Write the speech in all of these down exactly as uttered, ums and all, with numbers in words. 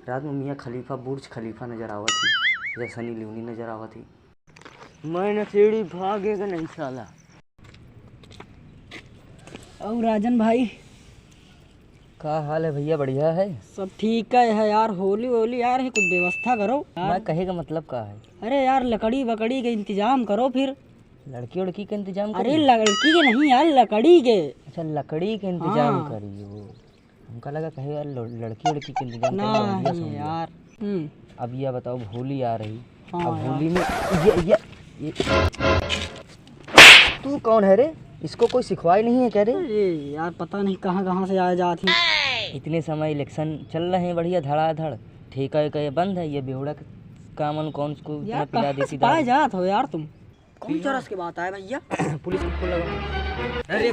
रात में मियाँ खलीफा, बुर्ज खलीफा नजर आवत ही, या सनी लियोनी नजर आवत ही। मैं नशेड़ी भागेगा नहीं साला। और राजन भाई? का हाल है भैया, बढ़िया है? सब ठीक है, है यार। होली वोली यार है, कुछ व्यवस्था करो यार। मैं कहे का मतलब का है? अरे यार, लकड़ी वकड़ी के इंतजाम करो फिर। लड़की उड़की के इंतजाम अरे करिए? लड़की के नहीं यार, लकड़ी के। अच्छा, लकड़ी के इंतजाम हाँ। करियो। हमका लगा कहे यार लड़-, लड़की उड़की के इंतजाम करना, बढ़िया नहीं समझ लो। यार। हम्म। अब यह बताओ, होली आ रही, हाँ अब यार। होली में ये, ये, ये, तू कौन है रे? इसको कोई सिखवाई नहीं है क्या रे? अरे यार, पता नहीं कहाँ कहाँ से आए जात ही। इतने समय इलेक्शन चल रहे हैं बढ़िया धड़ाधड़, ठेका वेका ये बंद है, ये बेवड़ा के कामन कौन को इतना यार, पिला कहाँ देती से पाए दारू? जात हो यार तुम? कौन चरस के बात आए भैया? पुलिस को फोन लगाओ। अरे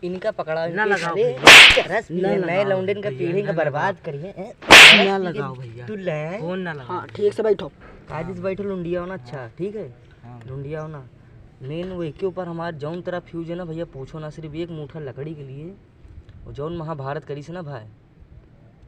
इनका पकड़ा, ना इनके लगाओ अरे भैया। चरस पी ना रहे, नए लगाओ लौंडन का भैया, पीढ़ी ना का बर्बाद लगाओ। करिए, हैं? ना लगाओ भैया। तू ले। फोन ना लगाओ। हाँ, ठीक से बैठो। कायदे से बैठो, लुंडिया होना अच्छा, ठीक है? हाँ। लुंडिया होना। मेन वो एक के ऊपर हमार जौन तरह फ्यूज है ना भैया, पूछो ना, सिर्फ एक मूठा लकड़ी के लिए वो जौन महाभारत करी से ना भाई,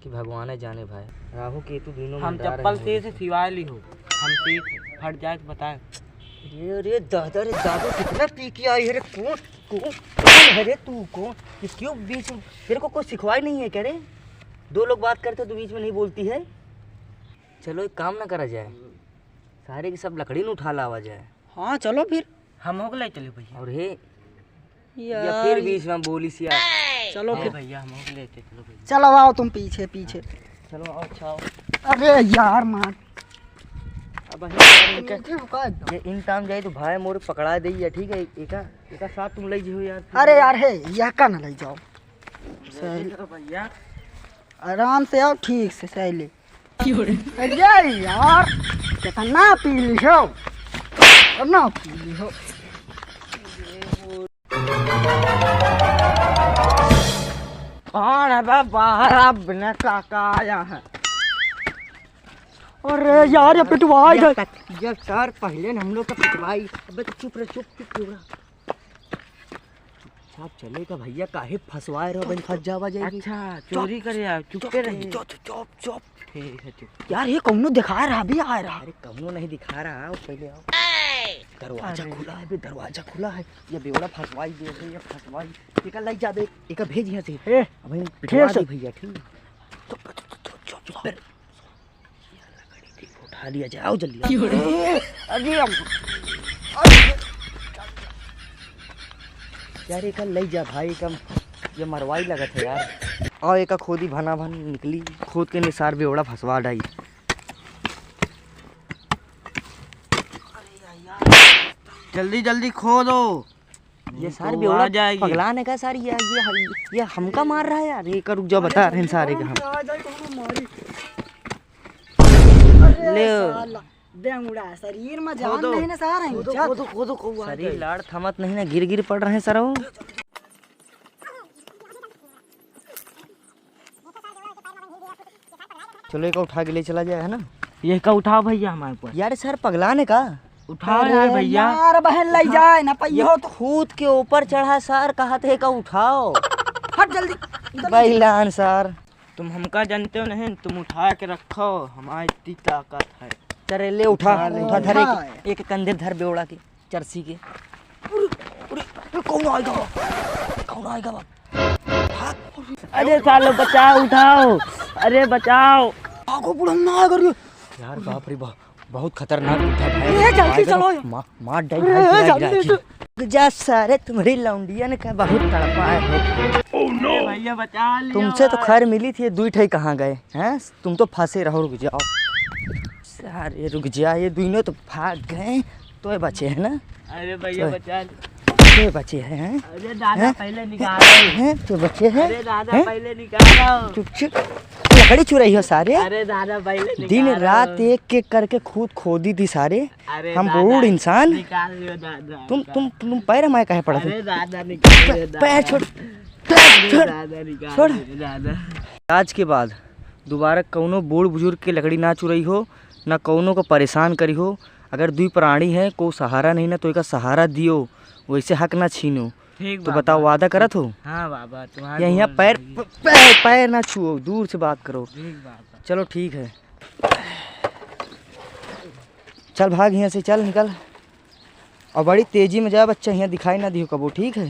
कि भगवान जाने भाई। राहु केतु दोनों हम मर्दार चप्पल हैं। से, से सिवाय ली हो, हम सीख है, फट जाए तो बताए। अरे, अरे, दादा रे दादा, कितना पी के आई है रे? कौन, कौन, कौन है रे तू? कौन? ये क्यों बीच में, तेरे को कोई सिखवाई नहीं है क्या रे? दो लोग बात करते तो बीच में नहीं बोलती है। चलो, एक काम ना करा जाए, सारे की सब लकड़ी न उठा लावा जाए। हाँ, चलो फिर। हम हो गए चले भैया। और हे, या यार। फिर बीच में बोली सी यार। चलो हाँ फिर। भैया, हम हो गए चलो भैया। चलो आओ तुम पीछे, पीछे। चलो आओ, अच्छा आओ। अरे यार मार। अब भाई इनका, नीचे रुका एकदम। ये इन टाइम जाए तो भाई मोर पकड़ा दे, ठीक है? एका, एका साथ तुम ले जियो यार। अरे यार, हे, यह का ना ले जाओ। सही। भैया। आराम से आओ, ठीक से, सही ले। अरे यार, कितना पी ली हो, कितना पी ली हो। कौन है बा बाहर? अब बिना काका आया है। अरे यार, ये पिटवा दे। ये सर, पहले न हम लोग का पिटवाई। अबे तो चुप रह, चुप, चुप, चुप रह। चुपचाप चले का भैया, काहे फंसवाए रहो, बन फंस जावा जाएगी। अच्छा, चोरी करे आओ, चुप, चुपे रही। चुप, चुप, चुप। ठीक है, चुप। यार, ये कौनो दिखा रहा, अभी आ रहा। अरे, कौनो नहीं दिखा रहा, आओ, पहले आओ। दरवाजा अरे। खुला है बे, दरवाजा खुला है। ये बेवड़ा फंसवाई दे दे, ये फंसवाई। एका लई जा बे, एका भेज यहाँ से। ए, अब हम ठीक पिटवा से। दी भैया, ठीक। चुप, चुप, चुप, चुप, चुप। उठा लिया जाए, आओ जल्दी, आओ। अरे हम, यार, एका लई जा भाई, एका ये मरवाई लगत है यार। आओ, एका खोदी भना भन निकली, खोद के निसार बेवड़ा फंसवा डाई। जल्दी, जल्दी खोदो। ये सार तो बेवड़ा आ जाएगी। पगला ने का सार, ये, ये, ये हमका मार रहा है यार। ये का रुक जाओ, बता रहे हैं सारे का हम। आ जाए तो हम मारी। अरे ले। साला, बेंगुड़ा शरीर में जान खोदो। नहीं ना सार है। खोदो, अच्छा। खोदो, खोदो, खोदो, आ शरीर जाए। लाड़ थमत नहीं ना, गिर गिर पड़ रहे हैं सर वो। चलो, एका उठा के ले चला जाए, है ना? ये का उठाओ भैया हमारे ऊपर। यार सर, पगला ने का? उठाओ अरे यार भैया। यार, बहन लई जाए ना, ये पहियो तो। खुद के ऊपर चढ़ा सर, कहत है का उठाओ। हट जल्दी, इधर ले। बैलान सर। तुम हमका जानते हो नहीं, तुम उठा के रखो, हमारी इतनी ताकत है। चल रे, ले उठा, उठा ले। उठा, धर एक, उठा। एक कंधे धर बेवड़ा के। चरसी के। अरे, अरे, अरे, कौन आएगा बा? कौन आएगा बा? भाग। अरे सालो, बचाओ, उठाओ। अरे बचाओ। भागो, बुढ़ा ना आएगा रे। यार बाप रे बाप, बहुत खतरनाक बुढ़ा भाई। ए, जल्दी आएगा चलो। बा। मा-, मार डाल अरे, भाई, गिरा, जल्दी गिरा, से। गिरा। जा सारे, तुम्हारी लौंडियन का बहुत तड़पा है। Oh no। भैया बचा लियो तुमसे तो भाई। खैर मिली थी, ये दुई ठे कहाँ गए हैं? तुम तो फंसे रहो, रुक जाओ। सारे रुक जा, ये दोनों तो भाग गए, तो ये बचे हैं ना? अरे भैया तो बचा ले। तो ये बचे हैं, हैं? अरे दादा हैं? पहले निकालो। हैं? तो बचे हैं? अरे दादा हैं? पहले निकालो। चुप चुप। लकड़ी चुराई हो सारे। अरे दादा पहले निकालो। दिन रात एक एक करके खुद खोदी थी सारे। अरे हम दादा, बूढ़ इंसान। निकाल लियो दादा। तुम, तुम, तुम पैर में काहे पड़त हो? अरे दादा निकाल लियो दादा। पैर छोड़। पैर अरे छोड़। दादा निकाल छोड़। लियो दादा। आज के बाद दोबारा कौनो बूढ़ बुजुर्ग के लकड़ी ना चुरई हो, ना कौनो को परेशान करी हो। अगर दुई प्राणी है, को सहारा नहीं ना, तो एका सहारा दियो, वैसे हक ना छीनो। ठीक तो बाबा। बताओ, वादा करत हो? हाँ बाबा, तुम्हारे या यहाँ बोल पैर, रही। प-, पैर, पैर ना छुओ, दूर से बात करो। ठीक बाबा। चलो ठीक है, चल भाग हियाँ से, चल निकल। और बड़ी तेजी में जा बच्चा, हियाँ दिखाई ना दियो कबो, ठीक है?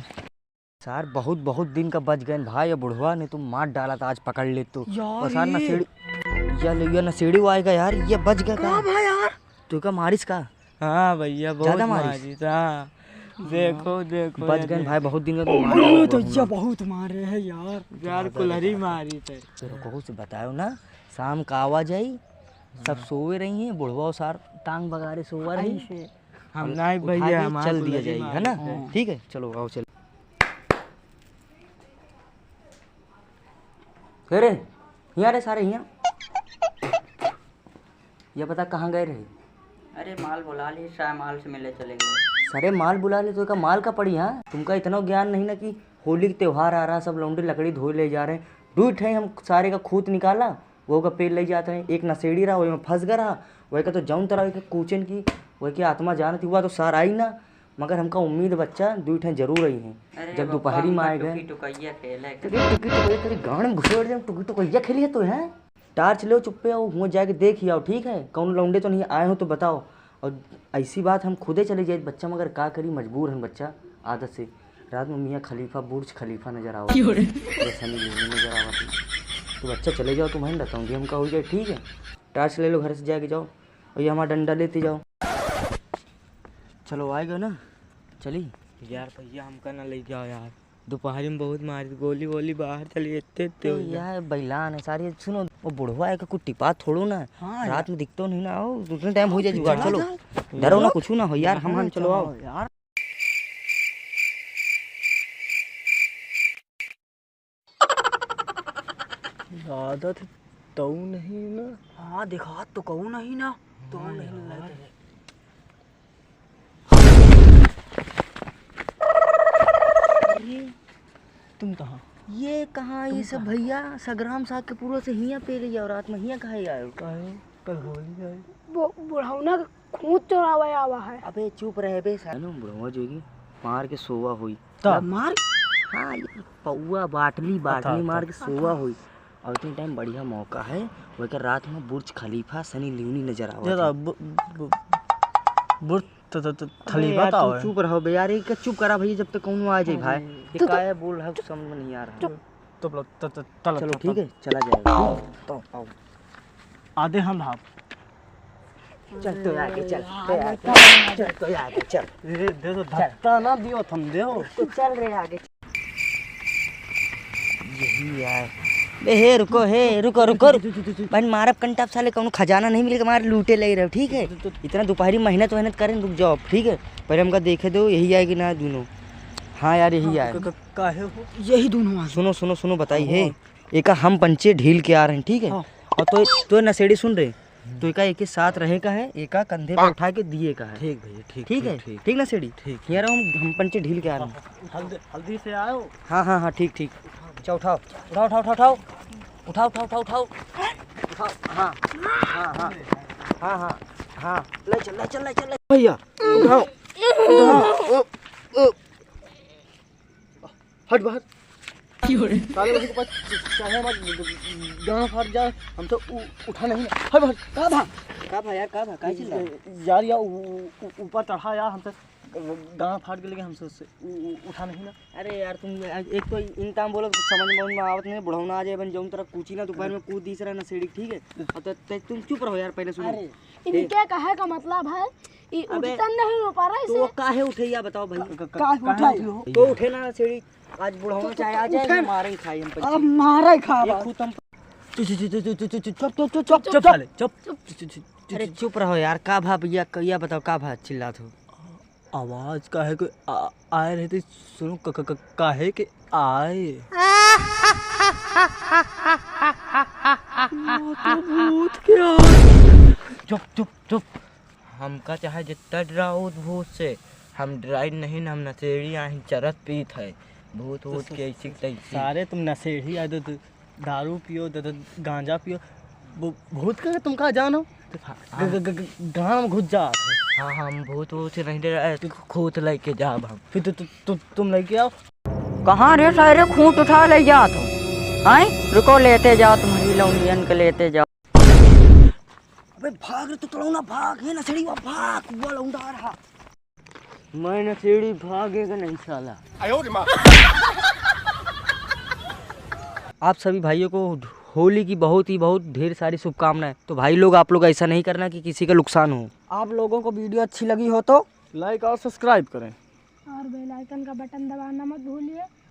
सार बहुत, बहुत दिन का बच गए भाई, ये बुढ़वा ने तो मार डाला था, आज पकड़ ले तो। यार और सार ये नशेड़ी, या ले, या नशेड़ी वो आएगा यार, ये बच गया का का? भाई यार? तू का मारिस का? हाँ भैया, बहुत ज्यादा मारिस? मारी था। हाँ। देखो, देखो, बच ये गए देखो। भाई, बहुत दिन का तो मार अरे डाला तो था। ये बहुत मारे है यार। यार, कुल्हरी मारी थे। तेरे को से बतायो ना, शाम का आवा जाई, सब सोवे रही हैं, बुढ़वा सार टांग बगारे सोवा रही। ऐसे। हम और नहीं उठा भैया, के हमारे चल दिया कुल्हरी जाई, है ना? मारी थे। ठीक है, चलो आओ, चल। अरे, हियाँ रे सारे, हियाँ। ये बता कहाँ गए रहे? अरे, माल बुला ली, सारे माल से मिले चले गए। सारे माल बुला ले तो का माल का पड़ी, हाँ? तुमका इतना ज्ञान नहीं ना कि होली के त्योहार आ रहा, सब लौंडे लकड़ी धोए ले जा रहे हैं। दुइ ठे हम सारे का खूत निकाला, वो का पेड़ ले जात रहे, एक नशेड़ी रहा, वही में फंस गया रहा, वही का तो जौन तरह के कूचन की, वही के आत्मा जानत हुआ तो सार आई ना, मगर हमका उम्मीद बच्चा दुइ ठे जरूर आई हैं। अरे जब बप्पा, दोपहरी हम में तो आए गए। टुकी टुकैया खेले। टुकी टुकी टुकैया, तेरी गांड में घुसेड़ दे, टुकी टुकैया खेली है तो है। टार्च लो चुप्पे, आओ हुआं जाके देख ही आओ, ठीक है? कौन लौंडे तो नहीं आए हो तो बताओ। और ऐसी बात हम खुदे चले जाए बच्चा, मगर का करी, मजबूर हन बच्चा आदत से। रात में मियाँ खलीफा, बुर्ज खलीफा नजर आवा, क्यों रे? जैसा नहीं नजर आवा। तो बच्चा चले जाओ, तुम्हें बताऊँ जी हमका हो जाए, ठीक है? टार्च ले लो, घर से जाके जाओ। और ये हमारा डंडा लेते जाओ। चलो, आए गए ना, चली। यार भैया, हमका ना ले जाओ यार, दोपहरी में बहुत मारी, गोली वोली बाहर चली, इतने इतने हो ए, जाए। यार बैलान है सारी। सुनो, वो बुढ़वा है का कुछ टिपा थोड़ो ना। हाँ रात यार। में दिखतो नहीं ना, आओ, दूसरे टाइम हो जाए जुगाड़। चलो, चलो। डरो ना, कुछ ना हो यार, हम, हम चलो, आओ। यार। आदत तऊ नहीं ना। हाँ, देखा तो कहू नहीं ना, तऊ हाँ नहीं यार। लगता है। अरे, तुम कहाँ? ये कहाँ, तुम ये सब कहाँ? भैया, सग्राम साग के पूरा से हियाँ पे ले जाओ, रात में हियाँ काहे आयो? काहे? कल होली है। वो बुढ़ौना का खूंट चोरावे आवा है। अबे चुप रहे बे, सानू बुढ़वा जोगी मार के सोवा होई। तब? मार? हाँ, ये पौआ बाटली, बाटली अच्छा, मार के अच्छा। सोवा होई। और इतने टाइम बढ़िया मौका है, वही के रात में बुर्ज खलीफा, सनी लियोनी नजर आवा जरा था। बु-, बु-, बुर्ज त-, त-, त-, अबे खलीफा यार, का तुम है? चुप रहो बे यार, ये चुप करा भैया, जब तक कौनो आ जाए भाई। अरे। ये तो, तो काहे बोल रहा है, समझ में नहीं आ रहा। चुप। तो बोलो, त-, त-, तल-, चलो, तल-, ठीक तल-, है, चला जाएगा। आओ, तो आओ। आधे हम भाग। चल, तो आगे चल, तो आगे, चल, तो आगे चल। ए, दे दो, चल। धक्का ना दियो, थम दे हो। तो चल रे आगे। यही यार। बे, हे, रुको, हे, रुको, रुको, रुको। बहन, मारब कंटाप साले, कौनो खजाना नहीं मिले, मार लूटे ले रहे हो, ठीक है? इतना दोपहरी मेहनत वेहनत करें, रुक जाओ, ठीक है? पहले हमका देखे दो, यही आए कि ना दोनों। हाँ यार, यही आए। क-, क-, काहे हो? यही दोनों आए। सुनो, सुनो, सुनो, बताई है। हाँ। एका हम पंचे ढील के आ रहे हैं, ठीक है? हाँ। और तो, तो नशेड़ी सुन रहे, तो एका एके साथ रहे का है, एका कंधे पर उठा के दिए का है। ठीक भैया, ठीक, ठीक है? ठीक, ठीक। ठीक नशेड़ी? ठीक। यार हम, हम पंचे ढील के आ रहे हैं। हल्दी, हल्दी से आयो। हाँ, हाँ, हाँ, ठीक, ठीक। अच्छा, उठाओ। उठाओ, उठाओ, उठाओ, उठाओ। उठाओ, उठाओ, उठाओ, उठाओ। उठाओ, हाँ। हाँ, हाँ। हाँ, हाँ। हाँ। ले चल, ले चल, ले चल, ले। भैया, उठाओ। उठाओ। ओ, ओ। हट बाहर। क्यों रे? साले वही के पास च-, चाहे हमार ग-, ग-, गांड फाट जाए, हम तो उ-, उठा नहीं ना। हट बाहर। का भा? का भा यार, का भा? काहे चिल्ला? यार, या उ-, उ-, ऊपर चढ़ा यार, हमसे ग-, ग-, गांड फाट के लेके हमसे उससे उ-, उ-, उठा नहीं ना। अरे यार, तुम एक तो इनताम बोलो, समझ में, में आवत नहीं, बुढ़ौना आ जाए, बन जौन तरह कूची ना, दोपहर में कूद दिस रहा ना सीढ़ी, ठीक है? अब तो, तो तुम चुप रहो यार, पहले सुनो। अरे, ए। इनके कहे का मतलब है, ई अबे, उठतन नहीं हो पा रहा तो इसे। काहे उठे या बताओ भाई? क-, क-, काहे काहे उठाई? उठे हो? तो उठे ना सीढ़ी, आज बुढ़ावा तो चाहे आ जाए, उठे। मारे ही खाई हम अब पंछी। मारे ही खा ये बस। खुद हम चुप, चुप, चुप, चुप, चुप, चुप, चुप, चुप, चुप, चुप, चुप, साले, चुप। चुप, चुप, चुप, चुप, अरे चुप। चुप रहो यार, का भा भैया, क-, या बताओ का भा चिल्लात हो? आवाज काहे के आ-, आए रहते, सुनो क-, क-, क-, काहे के आए? वो तो भूत के आए। चुप, चुप, चुप। हमका चाहे जितना डराओ भूत से, हम डराई नहीं, हम नशेड़ी आही, चरत पीत है। भूत तो वूत स-, के ऐसी स-, तैसी। सारे तुम नशेड़ी आ, दो, दो, दारू पियो, दो, दो, गांजा पियो। वो भूत का तुमका जानो? हाँ, ग-, ग-, ग-, ग-, गांव में घुस जात है। हाँ, हम भूत वूत से नहीं डराए, खूंट लेके जाब हम। फिर तु-, तु-, तु-, तुम लेके आओ। कहाँ रे सारे खूंट उठा ले जात हो? आए, रुको, लेते जाओ, तुम्हारी लौंडियन के लेते जाओ। बे भाग रे, तू तड़ौना भाग, हे नशेड़ी वा भाग, वा लौंडा रहा। मैं नशेड़ी भागेगा नहीं साला। आप सभी भाइयों को होली की बहुत ही बहुत ढेर सारी शुभकामनाएं। तो भाई लोग, आप लोग ऐसा नहीं करना कि किसी का नुकसान हो। आप लोगों को वीडियो अच्छी लगी हो तो like और subscribe करें। और बेल आइकन का बटन दबाना मत भूलिए।